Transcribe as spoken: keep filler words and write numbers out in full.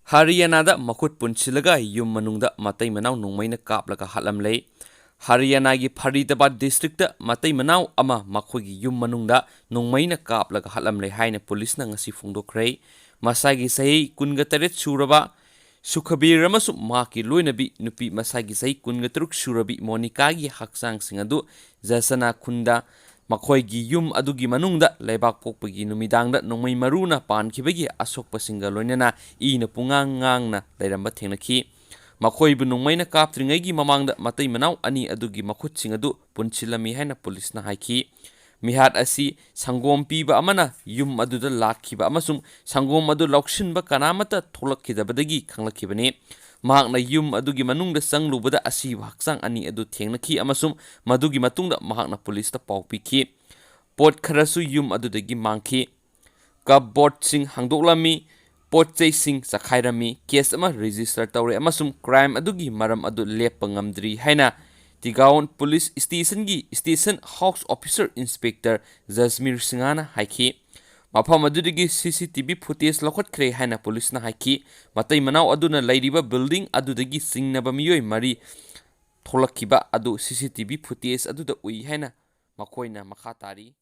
ꯍꯔꯤꯌꯥꯅꯥꯗ ꯃꯈꯨꯠ ꯄꯨꯟꯁꯤꯜꯂꯒ ꯌꯨꯝ ꯃꯅꯨꯡꯗ ꯃꯇꯩ ꯃꯅꯥꯎ ꯅꯣꯡꯃꯩꯅ ꯀꯥꯞꯂꯒ ꯍꯥꯠꯂꯝꯂꯦ꯫ ꯍꯔꯤꯌꯥꯅꯥꯒꯤ ꯐꯔꯤꯗꯥꯕꯥꯗ ꯗꯤꯁꯇ꯭ꯔꯤꯛꯇ ꯃꯇꯩ ꯃꯅꯥꯎ ꯑꯃ ꯃꯈꯣꯏꯒꯤ ꯌꯨꯝ ꯃꯅꯨꯡꯗ ꯅꯣꯡꯃꯩꯅ ꯀꯥꯞꯂꯒ ꯍꯥꯠꯂꯝꯂꯦ ꯍꯥꯏꯅ ꯄꯨꯂꯤꯁꯅ ꯉꯁꯤ ꯐꯣꯡꯗꯣꯛꯈ꯭ꯔꯦ꯫ ꯃꯁꯥꯒꯤ ꯆꯍꯤ ꯀꯨꯟꯒ ꯇꯔꯦꯠ ꯁꯨꯔꯕ ꯁꯨꯈꯕꯤꯔ ꯑꯃꯁꯨꯡ ꯃꯍꯥꯛꯀꯤ ꯂꯣꯏꯅꯕꯤ ꯅꯨꯄꯤ ꯃꯁꯥꯒꯤ ꯆꯍꯤ ꯀꯨꯟꯒ ꯇꯔꯨꯛ ꯁꯨꯔꯕꯤ ꯃꯣꯅꯤꯀꯥꯒꯤ ꯍꯛꯆꯥꯡꯁꯤꯡ ꯑꯗꯨ ꯖꯁꯅꯥ ꯈꯨꯟꯗ ꯃꯈꯣꯏꯒꯤ ꯌꯨꯝ ꯑꯗꯨꯒꯤ ꯃꯅꯨꯡꯗ ꯂꯩꯕꯥꯛꯄꯣꯛꯄꯒꯤ ꯅꯨꯃꯤꯗꯥꯡꯗ ꯅꯣꯡꯃꯩ ꯃꯔꯨꯅ ꯄꯥꯟꯈꯤꯕꯒꯤ ꯑꯁꯣꯛꯄꯁꯤꯡꯒ ꯂꯣꯏꯅꯅ ꯏꯅ ꯄꯨꯡꯉꯥꯡ ꯉꯥꯡꯅ ꯂꯩꯔꯝꯕ ꯊꯦꯡꯅꯈꯤ꯫ ꯃꯈꯣꯏꯕꯨ ꯅꯣꯡꯃꯩꯅ ꯀꯥꯞꯇ꯭ꯔꯤꯉꯩꯒꯤ ꯃꯃꯥꯡꯗ ꯃꯇꯩ ꯃꯅꯥꯎ ꯑꯅꯤ ꯑꯗꯨꯒꯤ ꯃꯈꯨꯠꯁꯤꯡ ꯑꯗꯨ ꯄꯨꯟꯁꯤꯜꯂꯝꯃꯤ ꯍꯥꯏꯅ ꯄꯨꯂꯤꯁꯅ ꯍꯥꯏꯈꯤ꯫ ꯃꯤꯍꯥꯠ ꯑꯁꯤ ꯁꯪꯒꯣꯝ ꯄꯤꯕ ꯑꯃꯅ ꯌꯨꯝ ꯑꯗꯨꯗ ꯂꯥꯛꯈꯤꯕ ꯑꯃꯁꯨꯡ ꯁꯪꯒꯣꯝ ꯑꯗꯨ ꯂꯧꯁꯤꯟꯕ ꯀꯅꯥꯃꯠꯇ ꯊꯣꯛꯂꯛꯈꯤꯗꯕꯗꯒꯤ ꯈꯪꯂꯛꯈꯤꯕꯅꯤ꯫ ꯃꯍꯥꯛꯅ ꯌꯨꯝ ꯑꯗꯨꯒꯤ ꯃꯅꯨꯡꯗ ꯆꯪꯂꯨꯕꯗ ꯑꯁꯤꯕ ꯍꯛꯆꯥꯡ ꯑꯅꯤ ꯑꯗꯨ ꯊꯦꯡꯅꯈꯤ ꯑꯃꯁꯨꯡ ꯃꯗꯨꯒꯤ ꯃꯇꯨꯡꯗ ꯃꯍꯥꯛꯅ ꯄꯨꯂꯤꯁꯇ ꯄꯥꯎ ꯄꯤꯈꯤ꯫ ꯄꯣꯠ ꯈꯔꯁꯨ ꯌꯨꯝ ꯑꯗꯨꯗꯒꯤ ꯃꯥꯡꯈꯤ꯫ ꯀꯞꯕꯣꯔꯗꯁꯤꯡ ꯍꯥꯡꯗꯣꯛꯂꯝꯃꯤ, ꯄꯣꯠ ꯆꯩꯁꯤꯡ ꯆꯈꯥꯏꯔꯝꯃꯤ꯫ ꯀꯦꯁ ꯑꯃ ꯔꯦꯖꯤꯁꯇꯔ ꯇꯧꯔꯦ ꯑꯃꯁꯨꯡ ꯀ꯭ꯔꯥꯏꯝ ꯑꯗꯨꯒꯤ ꯃꯔꯝ ꯑꯗꯨ ꯂꯦꯞꯄ ꯉꯝꯗ꯭ꯔꯤ ꯍꯥꯏꯅ ꯇꯤꯒꯥꯎꯟ ꯄꯨꯂꯤꯁ ꯁ꯭ꯇꯦꯁꯟꯒꯤ station house officer inspector Jasmir ꯁꯤꯡꯍꯅ ꯍꯥꯏꯈꯤ꯫ ꯃꯐꯝ ꯑꯗꯨꯗꯒꯤ ꯁꯤ ꯁꯤ ꯇꯤ ꯚꯤ ꯐꯨꯇꯦꯖ ꯂꯧꯈꯠꯈ꯭ꯔꯦ ꯍꯥꯏꯅ ꯄꯨꯂꯤꯁꯅ ꯍꯥꯏꯈꯤ꯫ ꯃꯇꯩ ꯃꯅꯥꯎ ꯑꯗꯨꯅ ꯂꯩꯔꯤꯕ ꯕꯤꯜꯗꯤꯡ ꯑꯗꯨꯗꯒꯤ ꯆꯤꯡꯅꯕ ꯃꯤꯑꯣꯏ ꯃꯔꯤ ꯊꯣꯛꯂꯛꯈꯤꯕ ꯑꯗꯨ ꯁꯤ ꯁꯤ ꯇꯤ ꯚꯤ ꯐꯨꯇꯦꯖ ꯑꯗꯨꯗ ꯎꯏ ꯍꯥꯏꯅ ꯃꯈꯣꯏꯅ ꯃꯈꯥ ꯇꯥꯔꯤ꯫